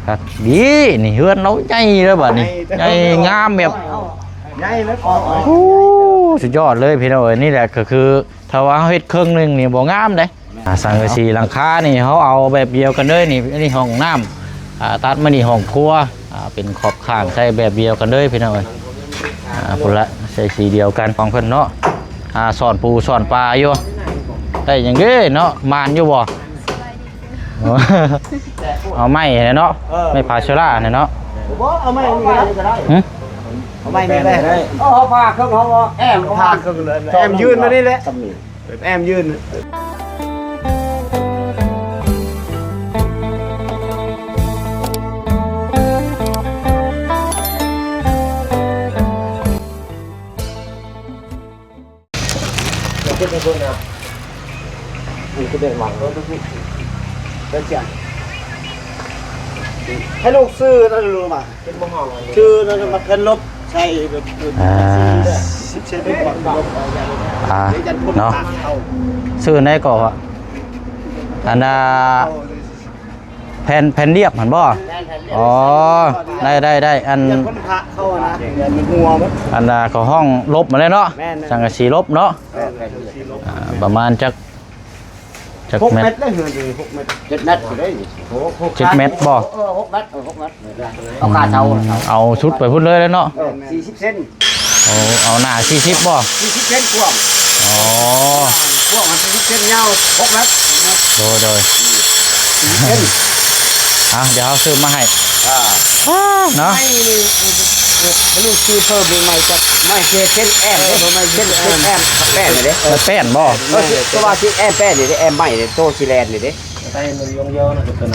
ຄັກດີ ນີ້ເຮືອນລາວໃຫຍ່ເດີບາດນີ້ ໃຫຍ່ງາມແບບ ໃຫຍ່ເລີຍ ໂອ້ ສຸດຍອດເລີຍພີ່ນ້ອງເອີຍ. ນີ້ແຫຼະກໍຄື ຖ້າວ່າເຮົາເຮັດເຄິ່ງໜຶ່ງນີ້ບໍ່ງາມເດ້. ອ່າ ສັງກະສີຫຼັງຄານີ້ເຮົາເອົາແບບດຽວກັນເລີຍນີ້. ອັນນີ້ຫ້ອງນ້ຳ ອ່າ ຕັດມານີ້ຫ້ອງຄົວ ອ່າ ເປັນຂອບຂ້າງໃຊ້ແບບດຽວກັນເລີຍພີ່ນ້ອງເອີຍ. ອ່າ ພຸ້ນລະ ໃຊ້ສີດຽວກັນຂອງເພິ່ນເນາະ. ອ່າ ສອນປູສອນປາຢູ່ ໄດ້ຫຍັງເດ້ເນາະ ໝານຢູ່ບໍ່? ເອົາໄມ້ແຫຼະເນາະ ເອີ ໄມ້ພາເຊລາແຫຼະເນາະ. ບໍ່ ເອົາໄມ້ນີ້ກໍໄດ້ ຫຶ ເອົາໄມ້ນີ້ກໍໄດ້. ເອົາຜ້າເຄິ່ງເຮົາບໍ່ ແອ້ມຜ້າເຄິ່ງເລີຍ ແອ້ມຢືນມານີ້ແຫຼະ ແອ້ມຢືນ. ໃຫ້ລູກຊື້ນັ້ນ ຮູ້ມາ ເປັນບໍ່ເຮົາ ຊື່ນັ້ນມາເປັນລົບໃສ່ ອ່າ ສິບເຊັນ ອ່າ ເນາະ ຊື້ໃນກໍ ອັນນ່າ ແຜ່ນ ແຜ່ນລຽບຫັ້ນບໍ່? ອໍ ໄດ້ ໄດ້ ໄດ້ ອັນ ອັນນ່າ ເຂົາຮ້ອງລົບມາແລ້ວເນາະ ແມ່ນໆ ສັງກະສີລົບເນາະ. ອ່າ ປະມານຈັກ ຈັກແມັດ? ຫົກແມັດເດ້ ຫົກແມັດ ເຈັດແມັດ ເຈັດແມັດບໍ່? ເອີ ຫົກແມັດ ເອີ ຫົກແມັດ ເອົາຄ່າເຊົ່າ ເອົາຊຸດໄປພຸ້ນເລີຍເນາະ. ເອີ ສີ່ສິບເຊັນ ໂອ້ ເອົາໜ້າສີ່ສິບບໍ່? ສີ່ສິບເຊັນກວ້າງ ອໍ ກວ້າງສີ່ສິບເຊັນ ຍາວຫົກແມັດ. ໂດຍ ໂດຍ ສີ່ສິບເຊັນ ອ່ະ ດຽວເຮົາຊື້ມາໃຫ້ ອ່າ ເນາະ. ໄມ້ນີ້ ເພິ່ນຊື້ເພີ່ມໃໝ່ ຈັກໄມ້ເຈັດເຊັນ ແອ້ມເດ້ ໄມ້ເຈັດເຊັນ ແອ້ມແປ້ນນີ້ເດ້. ເອີ ແປ້ນບໍ່? ເອີ ຕົວວ່າຊິແອ້ມແປ້ນນີ້ເດ້ ແອ້ມໄມ້ນີ້ ໂຕຊິແລ່ນນີ້ເດ້.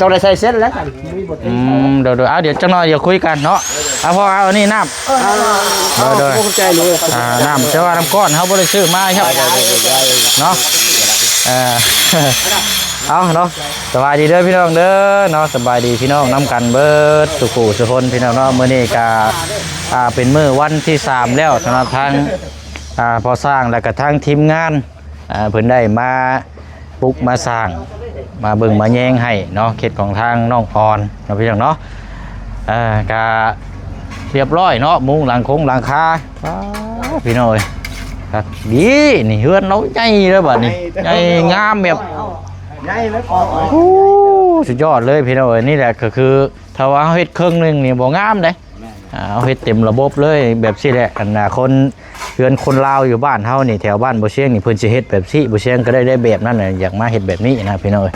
ຕ້ອງໄດ້ໃສ່ເຊັນແລ້ວ. ອືມ ໂດຍໆ ເອົາ ດຽວຈັກໜ່ອຍດຽວຄຸຍກັນເນາະ. ເອົາ ພໍ່ເອົາອັນນີ້ນ້ຳ. ເອີ ໂດຍໆ ຂອບໃຈເລີຍ. ອ່າ ນ້ຳ ແຕ່ວ່ານ້ຳກ້ອນເຮົາບໍ່ໄດ້ຊື້ມາໃຫ້ເນາະ. ເອີ ເອົາເນາະ ສະບາຍດີເດີພີ່ນ້ອງເດີເນາະ. ສະບາຍດີພີ່ນ້ອງນຳກັນເບິດສູ່ຜູ້ສູ່ຄົນພີ່ນ້ອງເນາະ. ມື້ນີ້ກະ ອ່າ ເປັນມື້ວັນທີສາມແລ້ວ ສຳລັບທາງ ອ່າ ພໍ່ຊ່າງ ແລະກະທາງທີມງານ ອ່າ ເພິ່ນໄດ້ມາປຸກມາສ້າງ ມາເບິ່ງມາແຍງໃຫ້ເນາະ ເຂດຂອງທາງນ້ອງອອນເນາະພີ່ນ້ອງເນາະ. ເອີ ກະລຽບຮ້ອຍເນາະ ມຸງຫຼັງຄົງຫຼັງຄາ. ປ້າ ພີ່ນ້ອງເອີຍ ຄັກດີ ນີ້ເຮືອນລາວໃຫຍ່ເດີບາດນີ້ ໃຫຍ່ງາມແບບ ໃຫຍ່ເລີຍ ໂອ້ ສຸດຍອດເລີຍພີ່ນ້ອງເອີຍ. ນີ້ແຫຼະກໍຄື ຖ້າວ່າເຮົາເຮັດເຄິ່ງໜຶ່ງນີ້ບໍ່ງາມເດ້. ແມ່ນ ອ່າ ເຮົາເຮັດເຕັມລະບົບເລີຍແບບຊີ້ແຫຼະ. ອັນນ່າ ຄົນ ເຮືອນຄົນລາວຢູ່ບ້ານເຮົານີ້ ແຖວບ້ານບໍ່ຊຽງນີ້ ເພິ່ນຊິເຮັດແບບຊີ້ ບໍ່ຊຽງກໍໄດ້ ໄດ້ແບບນັ້ນນະ ຢາກມາເຮັດແບບນີ້ນະພີ່ນ້ອງເອີຍ.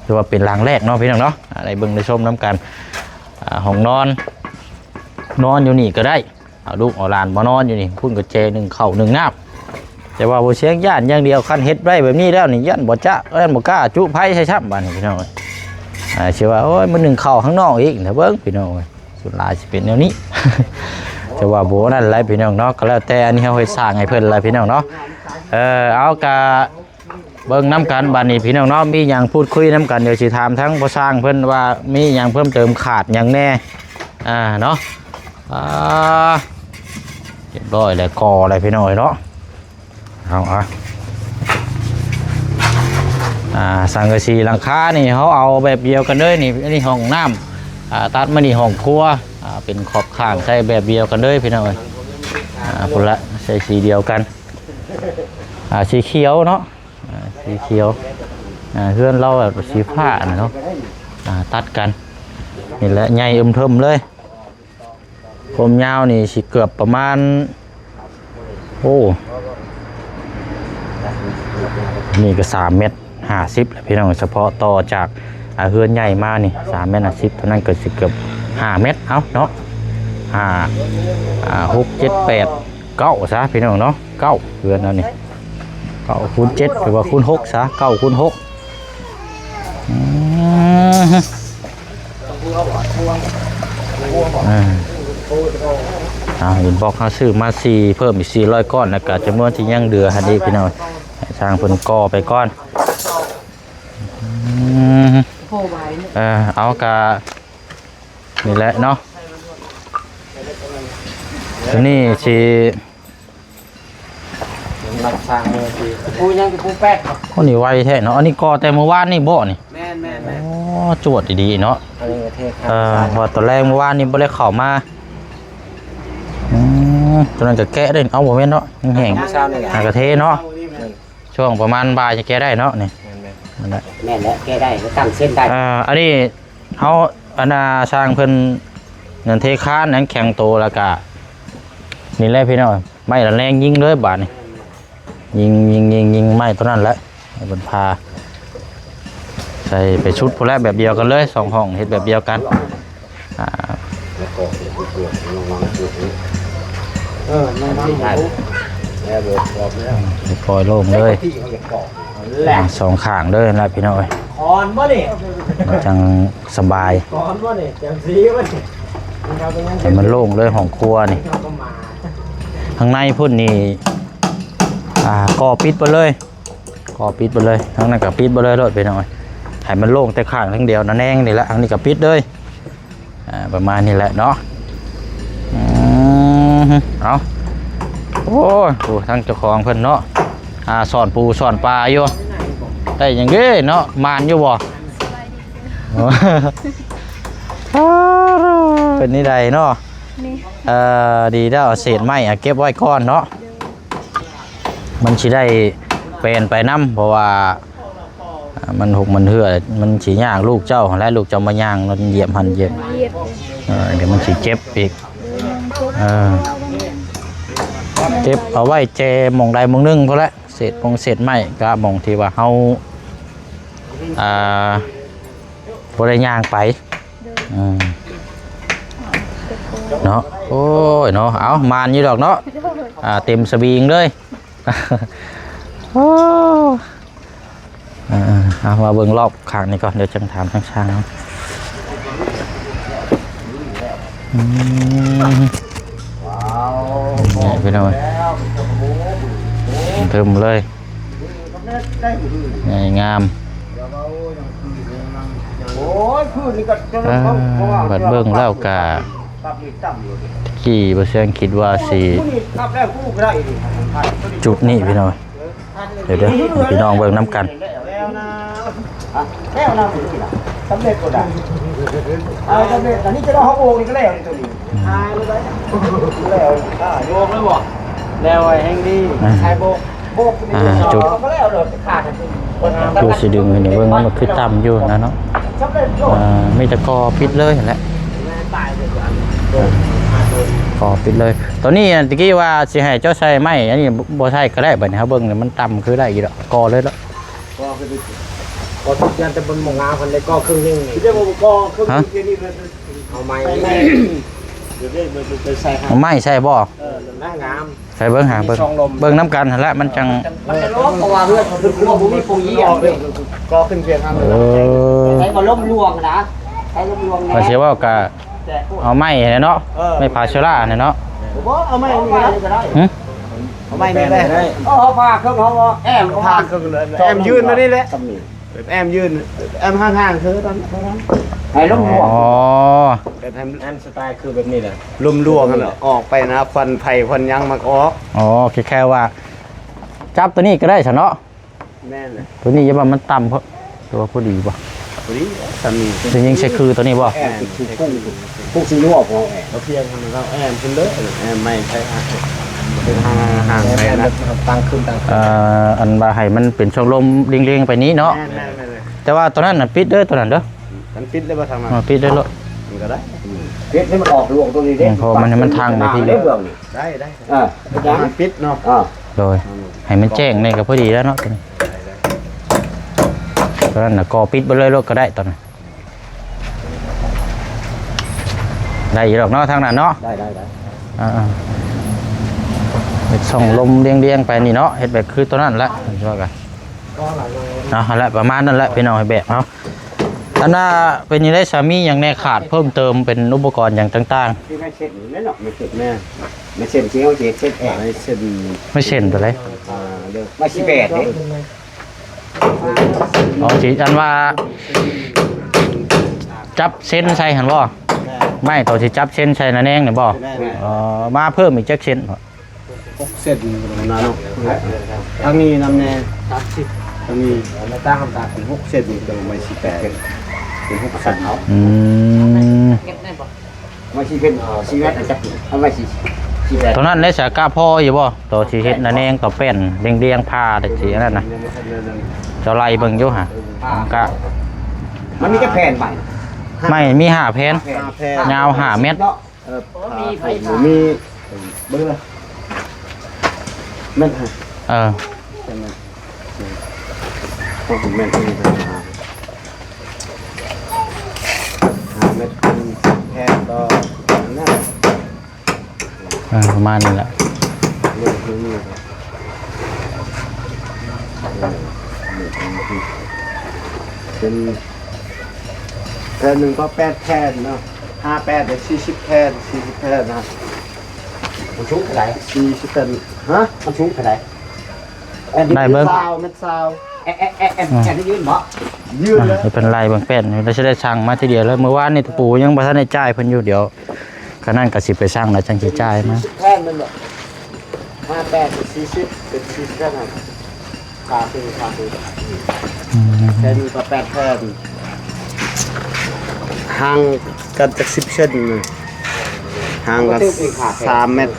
ຖືວ່າເປັນຫຼັງແລກເນາະພີ່ນ້ອງເນາະ. ອ່າ ໄດ້ເບິ່ງໄດ້ຊົມນຳກັນ ອ່າ ຫ້ອງນອນ ນອນຢູ່ນີ້ກໍໄດ້ ເອົາລູກເອົາຫຼານມານອນຢູ່ນີ້ ພຸ້ນກໍແຈໜຶ້ງເຂົ້າໜຶ້ງນ້ຳ. ແຕ່ວ່າບໍ່ຊຽງຢ້ານຢ່າງດຽວ ຄັນເຮັດໄດ້ແບບນີ້ແລ້ວນີ້ ຢ້ານບໍ່ຈະ ຢ້ານບໍ່ກ້າຈຸໄຟໃສ່ຊ້ຳ ບາດນີ້ພີ່ນ້ອງເອີຍ. ອ່າ ຊິວ່າ ໂອ້ຍ ມາໜຶ້ງເຂົ້າຂ້າງນອກອີກນະ ເບິ່ງພີ່ນ້ອງເອີຍ ສ່ວນຫຼາຍຊິເປັນແນວນີ້. ແຕ່ວ່າບໍ່ນັ້ນແຫຼະພີ່ນ້ອງເນາະ ກໍແລ້ວແຕ່ ອັນນີ້ເຮົາເຮັດສ້າງໃຫ້ເພິ່ນແຫຼະພີ່ນ້ອງເນາະ. ເອີ ເອົາ ກະເບິ່ງນຳກັນບາດນີ້ພີ່ນ້ອງເນາະ ມີຫຍັງພູດຄຸຍນຳກັນ. ດຽວຊິຖາມທາງພໍ່ຊ່າງເພິ່ນວ່າມີຫຍັງເພີ່ມເຕີມ ຂາດຫຍັງແດ່ ອ່າ ເນາະ. ອ່າ ຮຽບຮ້ອຍແລ້ວ ກໍ່ແລ້ວພີ່ນ້ອງເອີຍເນາະ. ເອົາ ອ່ະ ອ່າ ສັງກະສີຫຼັງຄານີ້ເຮົາເອົາແບບດຽວກັນເລີຍນີ້. ອັນນີ້ຫ້ອງນ້ຳ ອ່າ ຕັດມານີ້ຫ້ອງຄົວ ອ່າ ເປັນຂອບຂ້າງໃຊ້ແບບດຽວກັນເລີຍພີ່ນ້ອງເອີຍ. ອ່າ ພຸ້ນລະ ໃຊ້ສີດຽວກັນ ອ່າ ສີຂຽວເນາະ ອ່າ ສີຂຽວ. ອ່າ ເຮືອນລາວແບບສີຟ້ານະເນາະ ອ່າ ຕັດກັນ. ນີ້ແຫຼະ ໃຫຍ່ອຶມເຖິມເລີຍ. ຄວາມຍາວນີ້ຊິເກືອບປະມານ ໂອ້ ນີ້ກໍສາມແມັດຫ້າສິບແລ້ວພີ່ນ້ອງ. ສະເພາະຕໍ່ຈາກ ອ່າ ເຮືອນໃຫຍ່ມານີ້ສາມແມັດຫ້າສິບ ເທົ່ານັ້ນກໍຊິເກືອບຫ້າແມັດ ເອົາເນາະ ຫ້າ ອ່າ ຫົກ ເຈັດ ແປດ ເກົ້າຊະພີ່ນ້ອງເນາະ. ເກົ້າ ເຮືອນເຮົານີ້ ເກົ້າຄູນເຈັດ ຫຼືວ່າຄູນຫົກຊະ ເກົ້າຄູນຫົກ. ອືມ ອ່າ ເອົາ ອິນບັອກເຮົາຊື້ມາສີ່ ເພີ່ມອີກສີ່ຮ້ອຍກ້ອນ ແລ້ວກະຈຳນວນທີ່ຍັງເຫຼືອຫັ້ນອີກພີ່ນ້ອງ. ໃຫ້ຊ່າງເພິ່ນກໍ່ໄປກ່ອນ. ອືມ ເອີ ເອົາ ກະນີ້ແຫຼະເນາະ ໂຕນີ້ຊິ ຫຼັງສ້າງເມືອທີ່ ປູຍັງ ປູແປດ. ໂອ້ ນີ້ໄວແທ້ເນາະ. ອັນນີ້ກໍ່ແຕ່ມື້ວານນີ້ບໍ່ນີ້? ແມ່ນໆໆ. ໂອ້ ອໍ ຈວດດີໆເນາະ. ອັນນີ້ກະເທຄານ ເອີ ວ່າຕອນແລງມື້ວານນີ້ບໍ່ໄດ້ເຂົ້າມາ. ອືມ ຕົວນັ້ນກະແກະເດ້. ເອົາ ບໍ່ແມ່ນເນາະ ຍັງແຫ້ງ ເມື່ອເຊົ້ານີ້ແຫຼະ ຫາກະເທເນາະ. ແມ່ນ ຊ່ວງປະມານບ່າຍຈະແກະໄດ້ເນາະນີ້. ແມ່ນໆ ນັ້ນແຫຼະ ແມ່ນແຫຼະ ແກະໄດ້ ຕັ້ງເສັ້ນໄດ້. ເອີ ອັນນີ້ເຮົາ ອັນນ່າ ຊ່າງເພິ່ນນັ້ນເທຄານ ຍັງແຂງໂຕ ແລ້ວກະ ນີ້ແຫຼະພີ່ນ້ອງ ໄມ້ລະແນງຍິງເລີຍບາດນີ້. ຍິງ ຍິງ ຍິງ ຍິງໄມ້ຕົວນັ້ນແຫຼະ ໃຫ້ເພິ່ນພາໃສ່ໄປຊຸດພຸ້ນແຫຼະ ແບບດຽວກັນເລີຍ ສອງຫ້ອງເຮັດແບບດຽວກັນ. ອ່າ ເອີ ແລ້ວ ປ່ອຍໂລ່ງເລີຍ ແຫຼະ ອ່າ ສອງຂ້າງເລີຍນະພີ່ນ້ອງເອີຍ. ຄອນບໍ່ນີ້ ມັນຈັ່ງສະບາຍ ຄອນບໍ່ນີ້ ຈັ່ງຊີ້ບໍ່ນີ້ ໃຫ້ມັນໂລ່ງເລີຍຫ້ອງຄົວນີ້. ຂ້າງໃນພຸ້ນນີ້ ອ່າ ກໍປິດໄປເລີຍ ກໍປິດໄປເລີຍ ທາງນັ້ນກໍປິດໄປເລີຍໂລດພີ່ນ້ອງເອີຍ. ໃຫ້ມັນໂລ່ງແຕ່ຂ້າງທາງດຽວນະແນງນີ້ແຫຼະ ທາງນີ້ກໍປິດເລີຍ. ອ່າ ປະມານນີ້ແຫຼະເນາະ. ອືມ ເອົາ ໂອ້ຍ ໂອ້ ທາງເຈົ້າຂອງເພິ່ນເນາະ ອ່າ ສອນປູສອນປາຢູ່. ໄດ້ຫຍັງເດ້ເນາະ ໝານຢູ່ບໍ່? ເປັນແນວໃດເນາະ? ເອີ ດີແລ້ວ ເສດໄມ້ ເກັບໄວ້ກ່ອນເນາະ. ມັນຊິໄດ້ແປນໄປນຳ ເພາະວ່າ ມັນຫົກມັນເຫື່ອ ມັນຊິຍາກລູກເຈົ້າຫັ້ນແຫຼະ ລູກເຈົ້າມາຍ່າງ ມັນຢຽບຫັ້ນຢຽບ ເອີ ດຽວມັນຊິເຈັບອີກ. ເອີ ເກັບເອົາໄວ້ແຈໝ່ອງໃດໝ່ອງໜຶ່ງພຸ້ນແຫຼະ ເສດມົງເສດໄມ້ ກະໝ່ອງທີ່ວ່າເຮົາ ອ່າ ບໍ່ໄດ້ຍ່າງໄປ. ອືມ ເນາະ ໂອ້ຍເນາະ ເອົາ ໝານຢູ່ດອກເນາະ ອ່າ ເຕັມສະວິງເລີຍ. ໂອ້ ເອົາ ມາເບິ່ງລອບຂ້າງນີ້ກ່ອນ ດຽວຈັ່ງຖາມທາງຊ່າງເນາະ. ອືມ ນີ້ພີ່ນ້ອງເອີຍ ເຖິມເລີຍ ໃຫຍ່ງາມ. ເອີ ບັດເບິ່ງແລ້ວກະ ຕະກີ້ບໍ່ແຊງຄິດວ່າຊິຈຸດນີ້ພີ່ນ້ອງ. ດຽວ ດຽວໃຫ້ພີ່ນ້ອງເບິ່ງນຳກັນ. ສຳເລັດບໍ່ໄດ້ ເອົາສຳເລັດ ອັນນີ້ຈະເອົາໂອ່ງນີ້ກະແລ້ວນີ້ ຕົວນີ້ ອືມ ແລ້ວ ໂບກແລ້ວບໍ່ ແລ້ວໄວ້ແຮງດີ ໃສ່ໂບກ ໂບກນີ້ ອ່າ ຈຸດ ກະແລ້ວ ຂາດ ຄືຊິດຶງໃຫ້ເບິ່ງ ມັນຄືຕ່ຳຢູ່ນະເນາະ. ສຳເລັດໂລດ ອ່າ ມີແຕ່ກໍ່ປິດເລີຍຫັ້ນແຫຼະ ກໍ່ປິດເລີຍ. ຕອນນີ້ ອັນຕະກີ້ວ່າຊິໃຫ້ເຈົ້າໃສ່ໄມ້ ອັນນີ້ບໍ່ໃສ່ກະໄດ້ ບາດນີ້ເຮົາເບິ່ງແລ້ວມັນຕ່ຳ ຄືໄດ້ຢູ່ດອກ ກໍ່ເລີຍເນາະ. ກໍຄື ກໍທຸກຢ່າງ ແຕ່ມັນບໍ່ງາມ ຄັນໄດ້ກໍ່ເຄິ່ງໜຶ່ງນີ້ ດຽວບໍ່ກໍ່ເຄິ່ງໜຶ່ງ ເອົາໄມ້ ດຽວໄດ້ໄປໃສ່ ເອົາໄມ້ໃສ່ບໍ່? ເອີ ນະງາມ ໃສ່ເບິ່ງຫາເບິ່ງ ເບິ່ງນຳກັນຫັ້ນແຫຼະ ມັນຈັ່ງ ມັນຈະລົງ ເພາະວ່າເຮືອນເພິ່ນບໍ່ມີປູຢຽບເດ້ ກໍ່ຂຶ້ນພຽງຫັ້ນ ເອີ ໃສ່ບໍ່ລົ້ມລວງນະ ໃສ່ລົ້ມລວງແດ່ ວ່າຊິເວົ້າກະ ເອົາໄມ້ຫັ້ນແຫຼະເນາະ ເອີ ໄມ້ພາເຊລາຫັ້ນແຫຼະເນາະ. ບໍ່ ເອົາໄມ້ນີ້ກະໄດ້ ຫຶ? ເອົາໄມ້ນີ້ໄດ້ ເອີ ເອົາຜ້າເຄິ່ງເຮົາ ແອ້ມ ຜ້າເຄິ່ງ ແອ້ມຍື່ນມານີ້ແຫຼະ ແອ້ມຍື່ນ ແອ້ມຫ່າງໆ ເທື່ອນັ້ນ ໃຫ້ລົມລວງ ອໍ ແບບໃຫ້ ອັນສະໄຕຄືແບບນີ້ແຫຼະ ລົມລວງຫັ້ນແຫຼະ ອອກໄປນະ ຄວັນໄຟຄວັນຫຍັງມັນກະອອກ. ອໍ ຄືແຄ່ວ່າ ຈັບໂຕນີ້ກະໄດ້ຊັ້ນເນາະ. ແມ່ນແຫຼະ ໂຕນີ້ຢ່າວ່າມັນຕ່ຳໂພດ ຫຼືວ່າພໍດີບໍ່? ພໍດີ ສ່ຳນີ້ ຊິຍິງໃສ່ຄືໂຕນີ້ບໍ່? ແອນ ພຸ້ງຊິຍົວພໍ ແອນ ພຽງຫັ້ນ ເຮົາແອນຂຶ້ນເດີ ແອນໃໝ່ໃສ່ ເປັນຫ່າງໆ ໄປນະ ຕັ້ງຂຶ້ນ ຕັ້ງຂຶ້ນ ເອີ ອັນວ່າໃຫ້ມັນເປັນຊ່ອງລົມລຽງໆ ໄປນີ້ເນາະ. ແມ່ນໆ ແຕ່ວ່າໂຕນັ້ນນະປິດເດີ ໂຕນັ້ນເດີ ມັນປິດໄດ້ບໍ່? ທາງນັ້ນ ເອີ ປິດໄດ້ໂລດ ມັນກະໄດ້ ປິດໃຫ້ມັນອອກລວງໂຕນີ້ເດ້ ເພາະມັນໃຫ້ມັນທັງໄປພີ້ ໄດ້ ໄດ້ ເອີ ປິດເນາະ ເອີ ໂດຍ ໃຫ້ມັນແຈ້ງແດ່ກະພໍດີແລ້ວເນາະ ໂຕນັ້ນນະ ກໍປິດໄປເລີຍໂລດກະໄດ້ ຕອນນັ້ນ ໄດ້ຢູ່ດອກເນາະ ທາງນັ້ນເນາະ ໄດ້ ໄດ້ ໄດ້ ອ່າ ເຮັດຊ່ອງລົມລຽງໆ ໄປນີ້ເນາະ ເຮັດແບບຄືໂຕນັ້ນແຫຼະ ວ່າກັນ ເນາະ ຫັ້ນແຫຼະ ປະມານນັ້ນແຫຼະ ພີ່ນ້ອງ ໃຫ້ແບບເຮົາ ອັນນ່າ ເປັນຈັ່ງໃດຊະ ມີຫຍັງແດ່ຂາດເພີ່ມເຕີມ ເປັນອຸປະກອນຫຍັງຕ່າງໆ? ທີ່ໄມ້ເສັ້ນນີ້ແຫຼະເນາະ ໄມ້ເສັ້ນ ແມ່ນ ໄມ້ເສັ້ນທີ່ເຮົາຊິເຮັດເສັ້ນແອບ ໄມ້ເສັ້ນ ໄມ້ເສັ້ນຕົວໃດ? ອ່າ ໄມ້ສິບແປດເດ້ ອໍ ທີ່ອັນວ່າຈັບເສັ້ນໃສ່ຫັ້ນບໍ່? ແມ່ນ ໄມ້ໂຕທີ່ຈັບເສັ້ນໃສ່ນະແນງນີ້ບໍ່? ແມ່ນ ອໍ ມາເພີ່ມອີກຈັກເສັ້ນ? ຫົກເສັ້ນນະເນາະ ທາງນີ້ນຳແດ່ ທາງນີ້ ອັນນັ້ນຕ່າງກັນ ຫົກເສັ້ນນີ້ກະໄມ້ສິບແປດ ຫົກຊັ້ນເອົາ ອືມ ເຮັດໄດ້ບໍ່? ໄວ້ສີ່ເພັນ ເອີ ສີ່ແມັດ ຈັກເອົາໄວ້ສີ່ ສີ່ແມັດ ຕົວນັ້ນໄດ້ສາກະພໍຢູ່ບໍ່? ຕໍ່ຊິເຮັດນະແນງຕໍ່ແປ້ນລຽງໆ ຜ້າໄດ້ຊິອັນນັ້ນນະ ເຈົ້າໄລ່ເບິ່ງຢູ່ຫາ ກະ ມັນມີຈັກແຜ່ນໄມ້? ໄມ້ມີຫ້າແຜ່ນ ຫ້າແຜ່ນ ຍາວຫ້າແມັດ ເນາະ. ເອີ ໂອ້ ມີໄຟຟ້າ ມີ ເບິ່ງລະ ແມັດ ເອີ ແມ່ນ ໂອ້ ແມ່ນ ຫ້າແມັດ ເປັນແຜ່ນຕໍ່ນັ້ນ ເອີ ປະມານນີ້ແຫຼະ ເປັນ ເປັນແຜ່ນໜຶ່ງກໍແປດແຜ່ນເນາະ ຫ້າແປດ ສີ່ສິບແຜ່ນ ສີ່ສິບແຜ່ນນະ ມັນສູງເທົ່າໃດ? ສີ່ສິບແຜ່ນ ຮະ? ມັນສູງເທົ່າໃດ? ໄດ້ເບິ່ງ ຊາວແມັດຊາວ ແອະ ແອະ ແອະ ແອະ ອືມ ແອະ ຢືນບໍ່? ຢືນເລີຍ ອ່າ ເພິ່ນໄລ່ເບິ່ງແປ້ນຢູ່ ແລ້ວຊິໄດ້ສັ່ງມາທີດຽວເລີຍ ມື້ວານນີ້ຕະປູຍັງບໍ່ທັນໄດ້ຈ່າຍເພິ່ນຢູ່ ດຽວຄັນນັ້ນກໍຊິໄປສັ່ງແລ້ວຈັ່ງຊິຈ່າຍມາ ສີ່ສິບແຜ່ນແມ່ນບໍ່? ຫ້າແປດ ສີ່ສິບ ເປັນສີ່ສິບແຜ່ນຫັ້ນ ຄ່າຄື ຄ່າຄື ອືມ ແຜ່ນໜຶ່ງກໍແປດແຜ່ນ ຫ່າງກັນຈັກສິບເຊັນ ຫ່າງກັນສາມແມັດ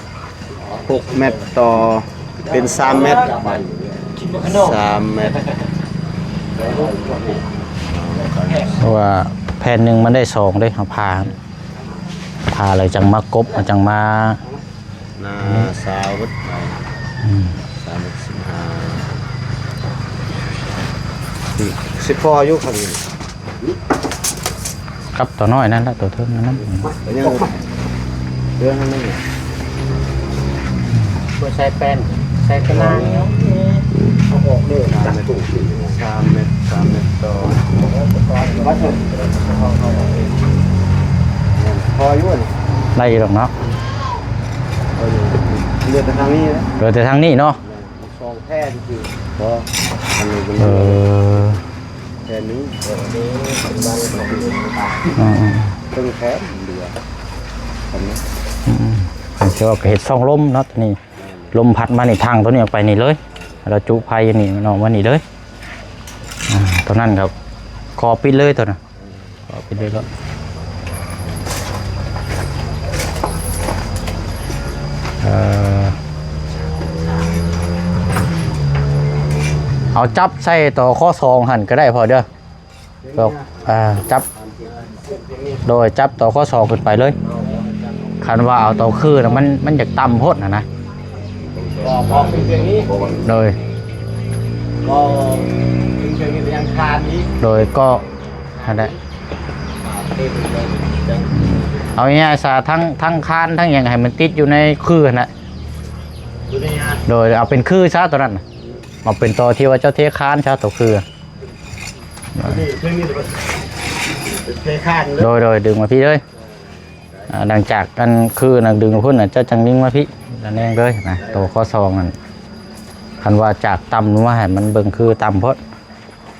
ຫົກແມັດຕໍ່ເປັນສາມແມັດ ສາມແມັດ ເພາະວ່າແຜ່ນໜຶ່ງມັນໄດ້ສອງເດ້ ເຮົາຜ່າ ຜ່າແລ້ວຈັ່ງມາກົບ ເຮົາຈັ່ງມາ ໜ້າຊາວເບິດ ອືມ ສາມສິບຫ້າ ຊິພໍຢູ່ຄັນນີ້ ກັບຕົວນ້ອຍນັ້ນລະ ຕົວເທິງນັ້ນນະ ເລື່ອງນັ້ນນະ ເພື່ອໃສ່ແປ້ນ ໃສ່ກະນາງ ເອົາອອກເດີ ສາມແມັດ ສາມແມັດຕໍ່ ພໍຢູ່ ໄດ້ຢູ່ດອກເນາະ ເຫຼືອແຕ່ທາງນີ້ນະ ເຫຼືອແຕ່ທາງນີ້ເນາະ ສອງແຜ່ນຄືບໍ່ ອັນນີ້ເປັນ ເອີ ແຜ່ນໜຶ່ງ ອືມໆ ເທິງແຜ່ນເຫຼືອ ອັນນີ້ ອືມໆ ເພິ່ນຊິວ່າກໍເຮັດຊ່ອງລົມເນາະ ຕົວນີ້ ລົມພັດມານີ້ ທາງຕົວນີ້ອອກໄປນີ້ເລີຍ ແລ້ວຈຸໄຟຢູ່ນີ້ ມັນອອກມານີ້ເລີຍ ອ່າ ຕົວນັ້ນກໍຂໍປິດເລີຍຕົວນັ້ນ ເອົາໄປເລີຍເນາະ ເອີ ເອົາຈັບໃສ່ຕໍ່ຂໍ້ສອງຫັ້ນກໍໄດ້ພໍ່ເດີ ເອີ ຈັບ ໂດຍ ຈັບຕໍ່ຂໍ້ສອງຂຶ້ນໄປເລີຍ ຄັນວ່າເອົາຕໍ່ຄືນະ ມັນ ມັນຢາກຕ່ຳໂພດຫັ້ນນະ ກໍພໍຂຶ້ນເທື່ອນີ້ ໂດຍ ກໍຂຶ້ນເທື່ອນີ້ໄປຍັງຄານອີກ ໂດຍ ກໍຫັ້ນແຫຼະ ເອົາງ່າຍໆຊະ ທັງ ທັງຄານທັງຫຍັງໃຫ້ມັນຕິດຢູ່ໃນຄືຫັ້ນແຫຼະ ໂດຍ ເອົາເປັນຄືຊະຕົວນັ້ນນະ ເອົາເປັນຕໍ່ທີ່ວ່າເຈົ້າເທຄານຊະ ຕົວຄື ໂດຍ ໂດຍ ດຶງມາພີ້ເລີຍ ອ່າ ຫຼັງຈາກອັນຄືນັ້ນດຶງພຸ້ນນະ ເຈົ້າຈັ່ງດຶງມາພີ້ລະແນງເລີຍນະ ໂຕຂໍ້ສອງນັ້ນ ຄັນວ່າຈາກຕ່ຳລົງມາໃຫ້ມັນເບິ່ງຄືຕ່ຳໂພດ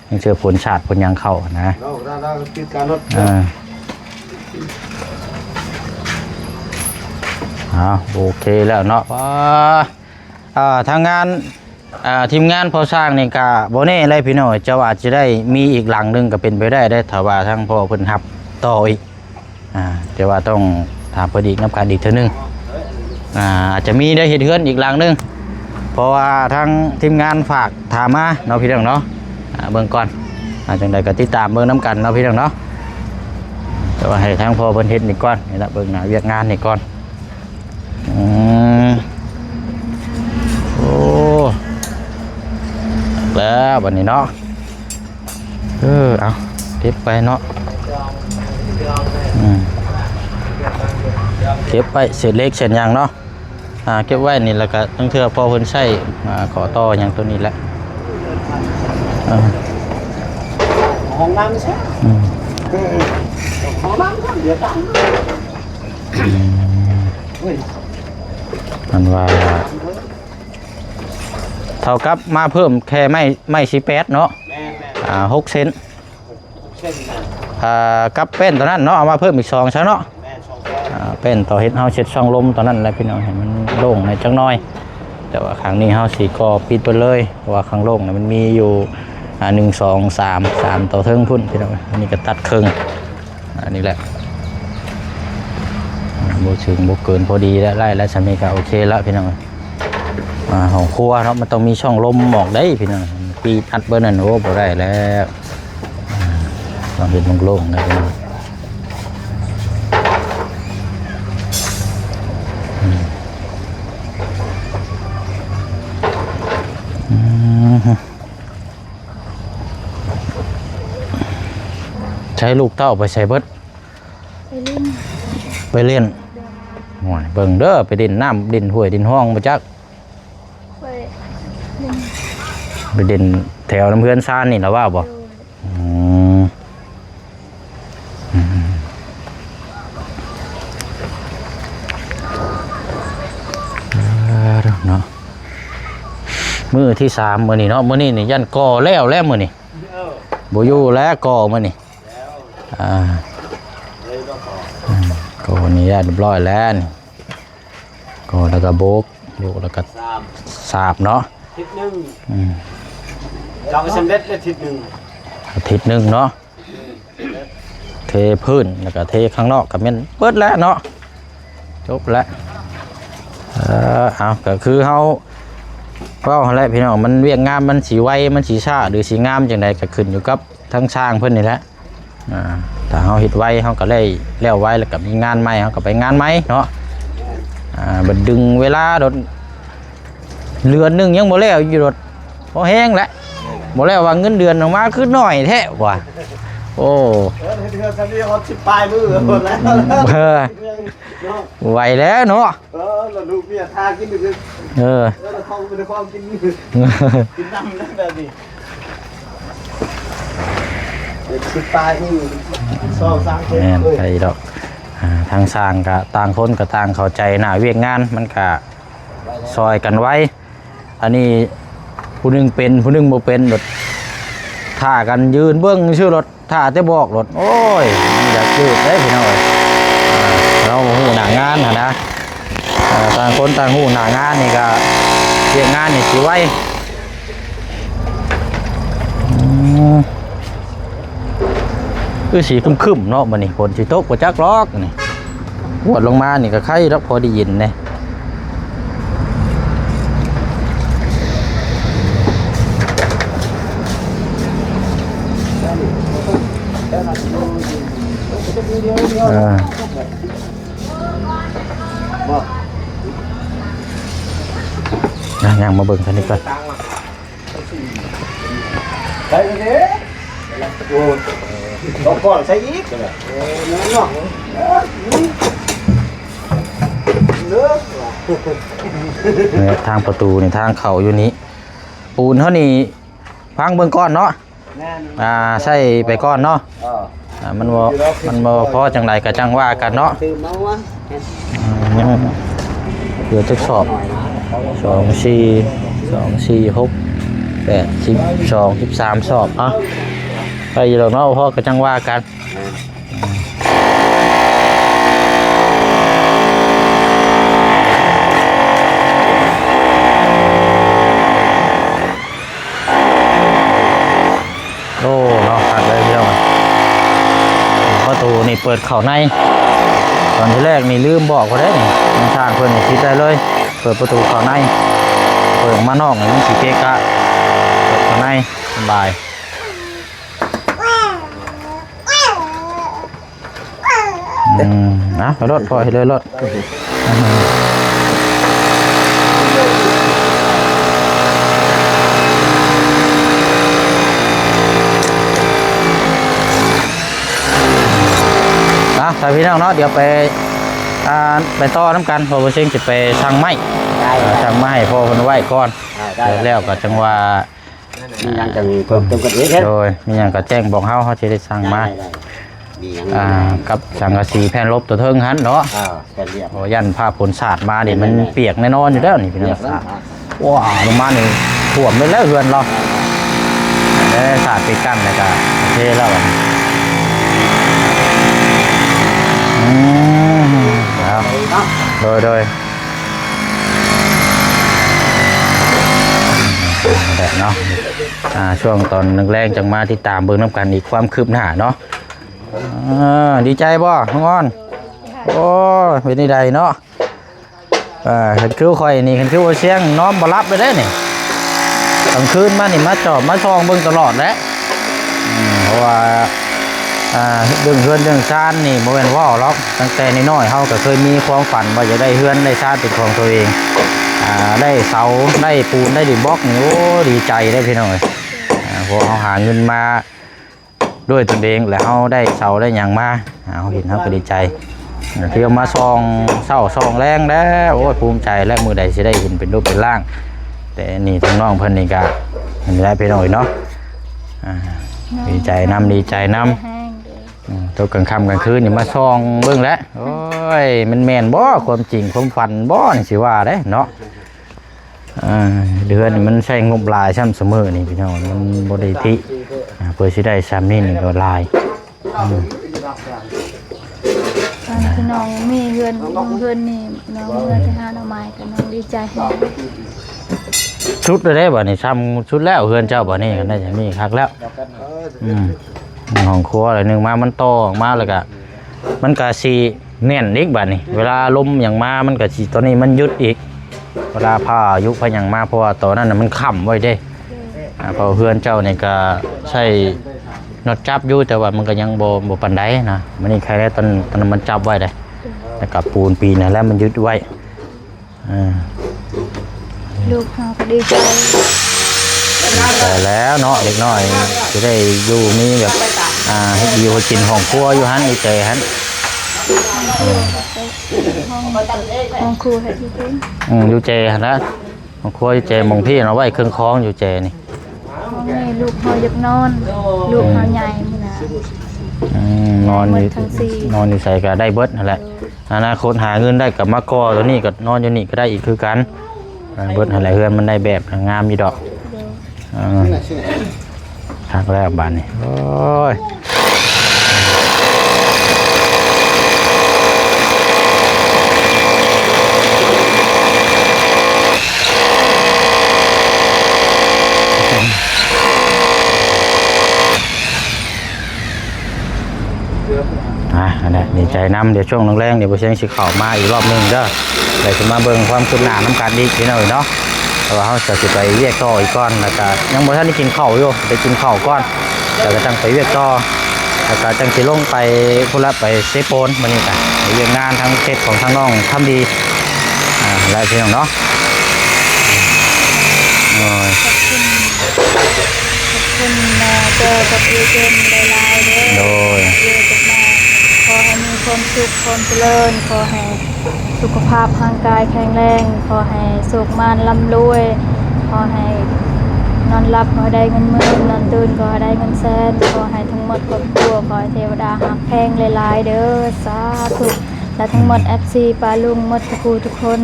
ຍັງເຊື້ອຝົນສາດຝົນຫຍັງເຂົ້ານະ ອ່າ ເອົາ ໂອເຄແລ້ວເນາະ ອ່າ ທາງງານ ອ່າ ທີມງານພໍ່ຊ່າງນີ້ກະບໍ່ແນ່ແຫຼະພີ່ນ້ອງ ເຈົ້າອາດຈະໄດ້ມີອີກຫຼັງໜຶ່ງກະເປັນໄປໄດ້ເດ້ ຖ້າວ່າທາງພໍ່ເພິ່ນຮັບຕໍ່ອີກ ອ່າ ແຕ່ວ່າຕ້ອງຖາມເພິ່ນອີກນຳກັນອີກເທື່ອໜຶ່ງ ອ່າ ອາດຈະມີໄດ້ເຮັດເຮືອນອີກຫຼັງໜຶ່ງ ເພາະວ່າທາງທີມງານຝາກຖາມມາເນາະພີ່ນ້ອງເນາະ ອ່າ ເບິ່ງກ່ອນ ອ່າ ຈັ່ງໃດກໍຕິດຕາມເບິ່ງນຳກັນເນາະພີ່ນ້ອງເນາະ ແຕ່ວ່າໃຫ້ທາງພໍ່ເພິ່ນເຮັດນີ້ກ່ອນ ນີ້ລະ ເບິ່ງໜ້າວຽກງານນີ້ກ່ອນ. ອືມ ໂອ້ ແລ້ວບັດນີ້ເນາະ ເອີ ເອົາ ເກັບໄວ້ເນາະ ອືມ ເກັບໄວ້ ເສດເຫຼັກເສດຫຍັງເນາະ ອ່າ ເກັບໄວ້ນີ້ ແລ້ວກະລາງເທື່ອພໍ່ເພິ່ນໃຊ້ ອ່າ ຂໍຕໍ່ຫຍັງໂຕນີ້ແຫຼະ ເອີ ຫ້ອງນ້ຳຊະ ອືມ ຫ້ອງນ້ຳຊະ ດຽວຕັ້ງ ອືມ ມັນວ່າ ເທົ່າກັບມາເພີ່ມແຄ່ໄມ້ ໄມ້ສີ່ແປດເນາະ ແມ່ນໆ ອ່າ ຫົກເຊັນ ຫົກເຊັນນະ ອ່າ ກັບແປ້ນຕົວນັ້ນເນາະ ເອົາມາເພີ່ມອີກສອງຊະເນາະ ແມ່ນ ສອງແຜ່ນ ອ່າ ແປ້ນຕໍ່ເຮັດເຮົາເຊັດຊ່ອງລົມຕົວນັ້ນແຫຼະພີ່ນ້ອງ ໃຫ້ມັນໂລ່ງແດ່ຈັກໜ້ອຍ ແຕ່ວ່າຂ້າງນີ້ເຮົາຊິກໍ່ປິດເບິດເລີຍ ເພາະວ່າຂ້າງໂລ່ງນະມັນມີຢູ່ ອ່າ ໜຶ່ງ ສອງ ສາມ ສາມຕໍ່ເທິງພຸ້ນພີ່ນ້ອງ. ອັນນີ້ກໍຕັດເຄິ່ງ ອັນນີ້ແຫຼະ ອ່າ ບໍ່ເຖິງບໍ່ເກີນ ພໍດີແລ້ວ ໄລ່ແລ້ວ ສ່ຳນີ້ກໍໂອເຄແລ້ວພີ່ນ້ອງ. ອ່າ ຫ້ອງຄົວເນາະ ມັນຕ້ອງມີຊ່ອງລົມອອກເດ້ພີ່ນ້ອງ ປີດອັດເບີນັ້ນ ໂອ້ ບໍ່ໄດ້ແລ້ວ. ອ່າ ຕ້ອງເຮັດໂລ່ງໆ ນະພີ່ນ້ອງ. ອືມ ໃຊ້ລູກເຕົ້າໄປໃສເບິດ? ໄປຫຼິ້ນ ໄປຫຼິ້ນ. ໂດຍ ໂອ້ຍ ເບິ່ງເດີ ໄປຫຼິ້ນນ້ຳ ຫຼິ້ນຫ້ວຍ ຫຼິ້ນຮ່ອງບໍ່ຈັກ? ໄປຫຼິ້ນ ໄປຫຼິ້ນແຖວນຳເຮືອນຊານນີ້ລະວ່າບໍ່? ໂດຍ ອືມ ອືມ ເອີ ເນາະ ມື້ທີສາມມື້ນີ້ເນາະ. ມື້ນີ້ນີ້ຢ້ານກໍ່ແລ້ວແຫຼະມື້ນີ້ ເອີ ບໍ່ຢູ່ແລ້ວ ກໍ່ມື້ນີ້ ແລ້ວ ອ່າ ເລີຍກໍຂໍ ອືມ ກໍອະນຸຍາດຮຽບຮ້ອຍແລ້ວນີ້ ກໍແລ້ວກໍໂບກ ໂບກແລ້ວກໍສາບ ສາບເນາະ ທິດໜຶ່ງ ອືມ ຈະສຳເລັດແລ້ວທິດໜຶ່ງ ອາທິດໜຶ່ງເນາະ ເທພື້ນ ແລ້ວກໍເທຂ້າງນອກ ກໍແມ່ນເບິດແລ້ວເນາະ ຈົບແລ້ວ. ເອີ ເອົາ ກໍຄືເຮົາເວົ້າຫັ້ນແຫຼະພີ່ນ້ອງ ມັນວຽກງານມັນຊິໄວ ມັນຊິຊ້າ ຫຼືຊິງາມຈັ່ງໃດ ກໍຂຶ້ນຢູ່ກັບທາງຊ່າງເພິ່ນນີ້ແຫຼະ. ອ່າ ຖ້າເຮົາເຮັດໄວ ເຮົາກໍໄດ້ແລ້ວໄວ ແລ້ວກໍມີງານໃໝ່ ເຮົາກໍໄປງານໃໝ່ເນາະ. ອ່າ ບັດດຶງເວລາໂດດ ເດືອນໜຶ່ງຍັງບໍ່ແລ້ວຢູ່ໂດດ ພໍແຮງແຫຼະ ບໍ່ແລ້ວວ່າເງິນເດືອນອອກມາຄືໜ້ອຍແທ້ວ່າ. ໂອ້ ເອີ ເຮັດເຮືອນຊຳນີ້ຮອດສິບປາຍມື້ ອືມ ພຸ້ນແລ້ວ ເອີ ເນາະ ໄວແລ້ວເນາະ. ເອີ ແລ້ວລູກເມຍຖ້າກິນຢູ່ ເອີ ເອີ ແລ້ວຂອງ ເປັນຂອງກິນ ກິນນຳແບບນີ້ ເປັນສິບປາຍມື້ ສອງສາມເດືອນ ແມ່ນ ເອີຍ ໄປດອກ. ອ່າ ທາງຊ່າງກະຕ່າງຄົນກະຕ່າງເຂົ້າໃຈໜ້າວຽກງານ ມັນກະຊ່ອຍກັນໄວ. ອັນນີ້ຜູ້ໜຶ່ງເປັນ ຜູ້ໜຶ່ງບໍ່ເປັນ ໂດດ ຖ້າກັນຢືນເບິ່ງຊື່ໂດດ ຖ້າແຕ່ບອກໂດດ ໂອ້ຍ ມັນຢາກຢືດເດ້ພີ່ນ້ອງເອີຍ. ອ່າ ເຮົາຮູ້ໜ້າງານຫັ້ນນະ ເອີ ຕ່າງຄົນຕ່າງຮູ້ໜ້າງານນີ້ກະ ວຽກງານນີ້ຊິໄວ. ອືມ ຄືຊິຄຶ້ມໆເນາະ ມື້ນີ້ຝົນຊິຕົກບໍ່ຈັກຫຼອກນີ້. ຫວດລົງມານີ້ກໍໄຄດອກ ພໍໄດ້ເຢັນແດ່. ເອີ ຍ່າງມາເບິ່ງທາງນີ້ກ່ອນ. ໃສ່ເດ້ ໂອ້ ຕ້ອງກ່ອນໃສ່ອີກ ເອີ ນັ້ນເນາະ ເອີ ເລີກ ແມ່ນ ທາງປະຕູນີ້ ທາງເຂົ້າຢູ່ນີ້ ປູນເຮົານີ້ ຟັງເບິ່ງກ່ອນເນາະ ແມ່ນ ອ່າ ໃສ່ໄປກ່ອນເນາະ ເອີ ອ່າ ມັນບໍ່ ມັນບໍ່ພໍຈັ່ງໃດກໍຈັ່ງວ່າກັນເນາະ ຕື່ມເອົາວະ ອືມ ເຫຼືອຈັກສອບ ສອງ ສີ່ ສອງ ສີ່ ຫົກ ແປດ ສິບ ສອງ ສິບສາມ ສອບ ເອົາ ໄປຢູ່ດອກເນາະ ພໍກໍຈັ່ງວ່າກັນ. ໂອ້ ເນາະ ຄັກເລີຍພີ່ນ້ອງ ປະຕູນີ້ເປີດເຂົ້າໃນ ຕອນທີແລກນີ້ລືມບອກເພິ່ນເດ້ນີ້ ທາງເພິ່ນນີ້ຕິດໄດ້ເລີຍ ເປີດປະຕູເຂົ້າໃນ ເປີດມານອກນີ້ມັນຊິເກະກະ ເປີດເຂົ້າໃນສະບາຍ. ອືມ ເອົາ ເຮັດໂລດ ພໍ່ເຮັດເລີຍໂລດ ອ່ະ ໄປພີ່ນ້ອງເນາະ ດຽວໄປ ອ່າ ໄປຕໍ່ນຳກັນ ເພາະວ່າເຊັງຊິໄປສັ່ງໄມ້ ໄດ້ ອ່າ ໄດ້ ສັ່ງໄມ້ໃຫ້ພໍ່ເພິ່ນໄວ້ກ່ອນ ອ່າ ໄດ້ ແລ້ວກໍຈັ່ງວ່າ ມີຫຍັງກໍເພີ່ມເຕີມກັນອີກເດີ ໂດຍ ມີຫຍັງກໍແຈ້ງບອກເຮົາ ເຮົາຊິໄດ້ສັ່ງມາ ໄດ້ ໄດ້ ມີຫຍັງ ອ່າ ກັບສັງກະສີແຜ່ນລົບຕົວເທິງຫັ້ນເນາະ ອ່າ ແຜ່ນລຽບ ໂອ້ ຢ້ານຟ້າຝົນສາດມານີ້ ແມ່ນໆ ມັນປຽກແນ່ນອນຢູ່ແລ້ວນີ້ ພີ່ນ້ອງ ປຽກແລ້ວ ສາດ ອ່າ ວ້າ ລົງມານີ້ຖ້ວມເບິດແລ້ວເຮືອນລາວ ອ່າ ເອີ ສາດຕິດກັນແລ້ວກໍໂອເຄແລ້ວບັດນີ້ ອືມ ເອົາ ເນາະ ໂດຍ ໂດຍ ແບບເນາະ ອ່າ ຊ່ວງຕອນແລງໆ ຈັ່ງມາຕິດຕາມເບິ່ງນຳກັນອີກ ຄວາມຄືບໜ້າເນາະ. ອ່າ ດີໃຈບໍ່ ນ້ອງອອນ? ໂອ້ຍ ເປັນຈັ່ງໃດເນາະ? ເອີ ຄັນຄືຂ້ອຍນີ້ ຄັນຄືບໍ່ສຽງ ນອນບໍ່ຫຼັບເລີຍເດ້ນີ້. ກາງຄືນມານີ້ ມາຈອບມາສ່ອງເບິ່ງຕະຫຼອດແຫຼະ. ອືມ ເພາະວ່າ ອ່າ ເລື່ອງເຮືອນເລື່ອງຊານນີ້ບໍ່ແມ່ນເວົ້າດອກ. ຕັ້ງແຕ່ນ້ອຍໆ ເຮົາກໍເຄີຍມີຄວາມຝັນວ່າຢາກໄດ້ເຮືອນໄດ້ຊານເປັນຂອງຕົວເອງ. ອ່າ ໄດ້ເສົາ ໄດ້ປູນ ໄດ້ດິນບລັອກນີ້ ໂອ້ ດີໃຈເດ້ພີ່ນ້ອງເອີຍ. ອ່າ ເພາະເຮົາຫາເງິນມາ ດ້ວຍຕົນເອງ ແລະ ເຮົາໄດ້ເສົາໄດ້ຫຍັງມາ ເຮົາເຫັນເຮົາກໍດີໃຈ ທີ່ເອົາມາສ່ອງເຊົ້າສ່ອງແລງແລ້ວ. ໂອ້ຍ ພູມໃຈແລ້ວ ມື້ໃດຊິໄດ້ເຫັນເປັນຮູບເປັນຮ່າງ. ແຕ່ນີ້ທາງນ້ອງເພິ່ນນີ້ກໍເຫັນແລ້ວພີ່ນ້ອງເອີຍເນາະ. ອ່າ ດີໃຈນຳ ດີໃຈນຳ. ອືມ ຕົກກາງຄ່ຳກາງຄືນນີ້ມາສ່ອງເບິ່ງແຫຼະ. ໂອ້ຍ ມັນແມ່ນບໍ່ ຄວາມຈິງຄວາມຝັນບໍ່ ນີ້ຊິວ່າເດ້ເນາະ. ອ່າ ເດືອນນີ້ມັນໃຊ້ງົບຫຼາຍຊ້ຳ ຊຸມື້ນີ້ພີ່ນ້ອງ ມັນບໍ່ໄດ້ຕິ. ອ່າ ເພື່ອຊິໄດ້ຊ້ຳນີ້ນີ້ກໍຫຼາຍ. ອືມ ຕອນທີ່ນ້ອງມີເຮືອນ ເຮືອນນີ້ ນ້ອງເມືອໄປຫາໜໍ່ໄມ້ກໍນ້ອງດີໃຈແຮງ. ສຸດແລ້ວເດ້ບັດນີ້ ຊ້ຳສຸດແລ້ວເຮືອນເຈົ້າບັດນີ້ ໄດ້ຈະມີຄັກແລ້ວ. ອືມ ຫ້ອງຄົວລະໜຶ່ງມາ ມັນຕໍ່ອອກມາ ແລ້ວກະ ມັນກະຊິແໜ້ນອີກບາດນີ້. ເວລາລົມຫຍັງມາ ມັນກະຊິ ຕອນນີ້ມັນຢຸດອີກ ເວລາພາຍຸພາຫຍັງມາ ເພາະວ່າຕອນນັ້ນນະມັນຄ້ຳໄວ້ເດ້. ອ່າ ເພາະເຮືອນເຈົ້ານີ້ກະໃຊ້ນັອດຈັບຢູ່ ແຕ່ວ່າມັນກະຍັງບໍ່ ບໍ່ປານໃດນະ. ມື້ນີ້ໃຄແລ້ວ ຕອນ ຕອນນັ້ນມັນຈັບໄວ້ເດ້ ແລ້ວກະປູນປີນນັ້ນແຫຼະມັນຍຶດໄວ້. ອ່າ ລູກເຮົາກໍດີໃຈ ດີໃຈແລ້ວເນາະ ເດັກນ້ອຍຊິໄດ້ຢູ່ມີແບບ ອ່າ ເຮັດຢູ່ເຮັດກິນ ຫ້ອງຄົວຢູ່ຫັ້ນ ຢູ່ເຈຫັ້ນ. ຫ້ອງ ຫ້ອງ ຫ້ອງຄົວເຮັດຢູ່ພຸ້ນ. ອືມ ຢູ່ເຈຫັ້ນລະ ຫ້ອງຄົວຢູ່ເຈ ໝ່ອງທີ່ເອົາໄວ້ເຄື່ອງຂອງຢູ່ເຈນີ້. ຫ້ອງນີ້ລູກເຮົາຢາກນອນ ລູກເຮົາໃຫຍ່ພຸ້ນນະ. ອືມ ນອນຢູ່ ນອນຢູ່ໃສກໍໄດ້ເບິດຫັ້ນແຫຼະ. ອະນາຄົດຫາເງິນໄດ້ກໍມາກໍ່ຕົວນີ້ ກໍນອນຢູ່ນີ້ກໍໄດ້ອີກຄືກັນ. ເບິດຫັ້ນແຫຼະ ເຮືອນມັນໄດ້ແບບງາມຢູ່ດອກ. ເອີ ຄັກແລ້ວບາດນີ້ ໂອ້ຍ. ອ່າ ອັນນັ້ນດີໃຈນຳ. ດຽວຊ່ວງແລງໆ ດຽວບໍ່ສຽງຊິເຂົ້າມາອີກລອບໜຶ່ງເດີ ແລ້ວຊິມາເບິ່ງຄວາມຄືບໜ້ານຳກັນອີກພີ່ນ້ອງເນາະ. ເພາະວ່າເຮົາຈະຊິໄປວຽກຕໍ່ອີກກ່ອນ ແລ້ວກະຍັງບໍ່ທັນໄດ້ກິນເຂົ້າຢູ່ ໄປກິນເຂົ້າກ່ອນ ແລ້ວກະຈັ່ງໄປວຽກຕໍ່ ແລ້ວກະຈັ່ງຊິລົງໄປພຸ້ນລະ ໄປເຊໂປນ. ມື້ນີ້ກະໄປວຽກງານທາງເຂດຂອງທາງນ້ອງຄຳດີ ອ່າ ແລ້ວພີ່ນ້ອງເນາະ. ໂອ້ຍ ຂອບຄຸນ ຂອບຄຸນແມ່ເຈົ້າກັບເອື້ອຍເພິ່ນຫຼາຍໆເດີ. ໂດຍ ເອື້ອຍກັບແມ່ ຂໍໃຫ້ມີຄວາມສຸກຄວາມຈະເລີນ ຂໍໃຫ້ສຸຂະພາບຮ່າງກາຍແຂງແຮງ ຂໍໃຫ້ໂຊກໝານລ່ຳລວຍ ຂໍໃຫ້ນອນຫຼັບຂໍໃຫ້ໄດ້ເງິນໝື່ນ ນອນຕື່ນຂໍໃຫ້ໄດ້ເງິນແສນ ຂໍໃຫ້ທັງໝົດຄອບຄົວ ຂໍໃຫ້ເທວະດາຮັກແພງຫຼາຍໆເດີ ສາທຸ. ແລະທັງໝົດ ເອັຟຊີ ປ້າລຸງໝົດທຸກຜູ້ທຸກຄົນ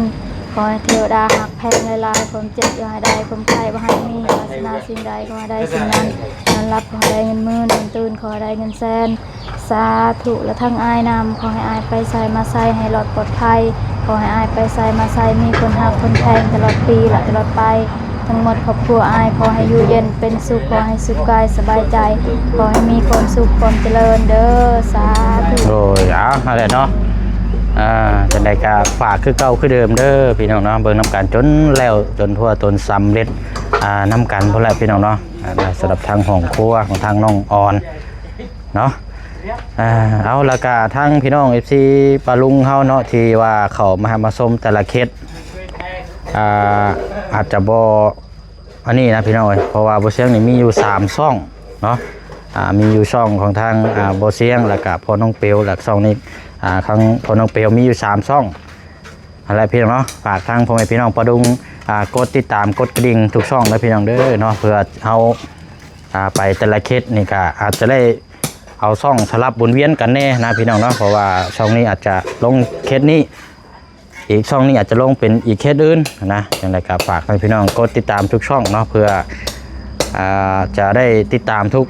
ຂໍໃຫ້ເທວະດາຮັກແພງຫຼາຍໆ ຄວາມເຈັບຢ່າໃຫ້ໄດ້ ຄວາມໄຂ້ບໍ່ໃຫ້ມີ ປາດຖະໜາສິ່ງໃດຂໍໃຫ້ໄດ້ສິ່ງນັ້ນ ນອນຫຼັບຂໍໃຫ້ໄດ້ເງິນໝື່ນ ນອນຕື່ນຂໍໃຫ້ໄດ້ເງິນແສນ ສາທຸ. ແລະທັງອ້າຍນຳ ຂໍໃຫ້ອ້າຍໄປໃສມາໃສໃຫ້ລອດປອດໄພ ຂໍໃຫ້ອ້າຍໄປໃສມາໃສມີຄົນຮັກຄົນແພງຕະຫຼອດປີ ແລະຕະຫຼອດໄປ. ທັງໝົດຄອບຄົວອ້າຍ ຂໍໃຫ້ຢູ່ເຢັນເປັນສຸກ ຂໍໃຫ້ສຸກກາຍສະບາຍໃຈ ຂໍໃຫ້ມີຄວາມສຸກຄວາມຈະເລີນເດີ ສາທຸ. ໂດຍ ເອົາ ຫັ້ນແຫຼະເນາະ ອ່າ ຈັ່ງໃດກະຝາກຄືເກົ່າຄືເດີມເດີພີ່ນ້ອງເນາະ. ເບິ່ງນຳກັນຈົນແລ້ວ ຈົນທົ່ວຈົນສຳເລັດ ອ່າ ນຳກັນພຸ້ນແຫຼະພີ່ນ້ອງເນາະ. ອ່າ ສຳລັບທາງຫ້ອງຄົວຂອງທາງນ້ອງອອນເນາະ ອ່າ ເອົາ ແລ້ວກະທາງພີ່ນ້ອງ ເອັຟຊີ ປ້າລຸງເຮົາເນາະ ທີ່ວ່າເຂົ້າມາຮັບມາຊົມແຕ່ລະເຂດ ອ່າ ອາດຈະບໍ່ ອັນນີ້ນະພີ່ນ້ອງເອີຍ ເພາະວ່າບໍ່ສຽງນີ້ມີຢູ່ສາມຊ່ອງເນາະ ອ່າ ມີຢູ່ຊ່ອງຂອງທາງ ອ່າ ບໍ່ສຽງ ແລ້ວກະພໍ່ນ້ອງເປວ ແລ້ວຊ່ອງນີ້ ອ່າ ທາງພໍ່ນ້ອງເປວ ມີຢູ່ສາມຊ່ອງຫັ້ນແຫຼະພີ່ນ້ອງເນາະ. ຝາກທາງພໍ່ແມ່ພີ່ນ້ອງປາດຸງ ອ່າ ກົດຕິດຕາມ ກົດກະດິ່ງທຸກຊ່ອງເດີພີ່ນ້ອງເດີເນາະ ເພື່ອເຮົາ ອ່າ ໄປແຕ່ລະເຂດນີ້ກະອາດຈະໄດ້ເອົາຊ່ອງສະຫຼັບວົນວຽນກັນແດ່ນະພີ່ນ້ອງເນາະ ເພາະວ່າຊ່ອງນີ້ອາດຈະລົງເຂດນີ້ ອີກຊ່ອງນີ້ອາດຈະລົງເປັນອີກເຂດອື່ນນະ. ຈັ່ງໃດກໍຝາກໃຫ້ພີ່ນ້ອງກົດຕິດຕາມທຸກຊ່ອງເນາະ ເພື່ອ ອ່າ ຈະໄດ້ຕິດຕາມທຸກ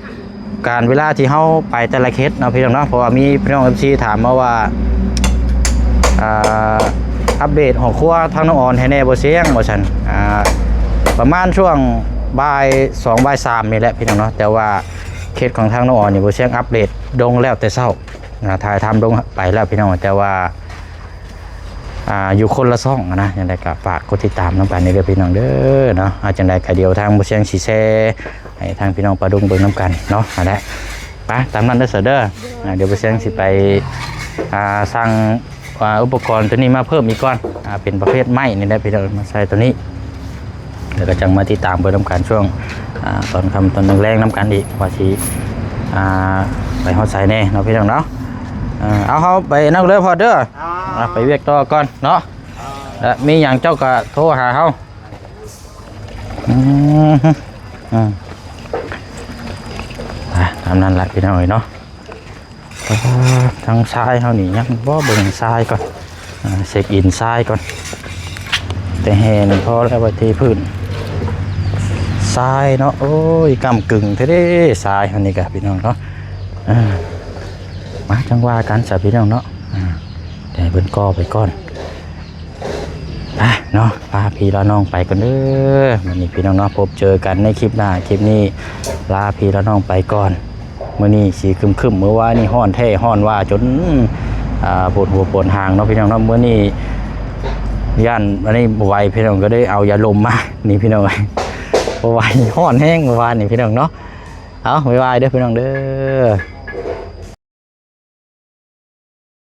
ການເວລາທີ່ເຮົາໄປແຕ່ລະເຂດເນາະພີ່ນ້ອງເນາະ. ເພາະວ່າມີພີ່ນ້ອງເອັຟຊີຖາມມາວ່າ ອ່າ ອັບເດດຫ້ອງຄົວທາງນ້ອງອອນໃຫ້ແດ່ບໍ່ສຽງ ວ່າຊັ້ນ. ອ່າ ປະມານຊ່ວງ ບ່າຍສອງ ບ່າຍສາມນີ້ແຫຼະພີ່ນ້ອງເນາະ. ແຕ່ວ່າເຂດຂອງທາງນ້ອງອອນນີ້ ບໍ່ເຊີງອັບເດດລົງແລ້ວແຕ່ເຊົ້າ ອ່າ ຖ່າຍທຳລົງໄປແລ້ວພີ່ນ້ອງ ແຕ່ວ່າ ອ່າ ຢູ່ຄົນລະຊ່ອງນະ. ຈັ່ງໃດກໍຝາກກົດຕິດຕາມນຳກັນເດີພີ່ນ້ອງເດີເນາະ. ເອົາ ຈັ່ງໃດກໍດຽວທາງບໍ່ເຊີງຊິແຊໃຫ້ທາງພີ່ນ້ອງປາດຸງເບິ່ງນຳກັນເນາະ. ຫັ້ນແຫຼະ ໄປຕາມນັ້ນເດີເຊີເດີ. ອ່າ ດຽວບໍ່ເຊີງຊິໄປ ອ່າ ສັ່ງ ອ່າ ອຸປະກອນຕົວນີ້ມາເພີ່ມອີກກ່ອນ ອ່າ ເປັນປະເພດໄມ້ນີ້ແຫຼະພີ່ນ້ອງ ມາໃສ່ຕົວນີ້ ແລ້ວກໍຈັ່ງມາຕິດຕາມເບິ່ງນຳກັນຊ່ວງ ອ່າ ຕອນຄ່ຳຕອນແລງໆນຳກັນອີກ ວ່າຊິ ອ່າ ໄປຮອດໃສແດ່ເນາະພີ່ນ້ອງເນາະ. ເອີ ເອົາ ເຮົາໄປນັ້ນເລີຍພໍ່ເດີ ອ່າ ໄປວຽກຕໍ່ກ່ອນເນາະ. ແລະມີຫຍັງເຈົ້າກໍໂທຫາເຮົາ. ອືມ ອືມ ອ່າ ຕາມນັ້ນລະພີ່ນ້ອງເອີຍເນາະ. ອ່າ ທາງຊາຍເຮົານີ້ຍັງບໍ່ ເບິ່ງຊາຍກ່ອນ ອ່າ ເຊັກອິນຊາຍກ່ອນ. ແຕ່ແຮ່ນີ້ພໍແລ້ວ ວ່າເທພື້ນຊາຍເນາະ. ໂອ້ຍ ກ້ຳກຶ່ງແທ້ເດ້ຊາຍເຮົານີ້ກະພີ່ນ້ອງເນາະ. ອ່າ ມາ ຈັ່ງວ່າກັນຊະພີ່ນ້ອງເນາະ. ອ່າ ແຕ່ເພິ່ນກໍ່ໄປກ່ອນ. ໄປເນາະ ພາພີ່ລານ້ອງໄປກ່ອນເດີມື້ນີ້ພີ່ນ້ອງເນາະ. ພົບເຈີກັນໃນຄລິບໜ້າ ຄລິບນີ້ລາພີ່ລານ້ອງໄປກ່ອນ. ມື້ນີ້ສີຄຶ້ມໆ ມື້ວານນີ້ຮ້ອນແທ້ຮ້ອນວ່າຈົນ ອ່າ ປວດຫົວປວດຫາງເນາະພີ່ນ້ອງເນາະ. ມື້ນີ້ຢ້ານອັນນີ້ບໍ່ໄຫວພີ່ນ້ອງ ກໍໄດ້ເອົາຢາລົມມານີ້ພີ່ນ້ອງເອີຍ ບໍ່ໄຫວ ຮ້ອນແຮງມື້ວານນີ້ພີ່ນ້ອງເນາະ. ເອົາ ບາຍບາຍເດີພີ່ນ້ອງເດີ.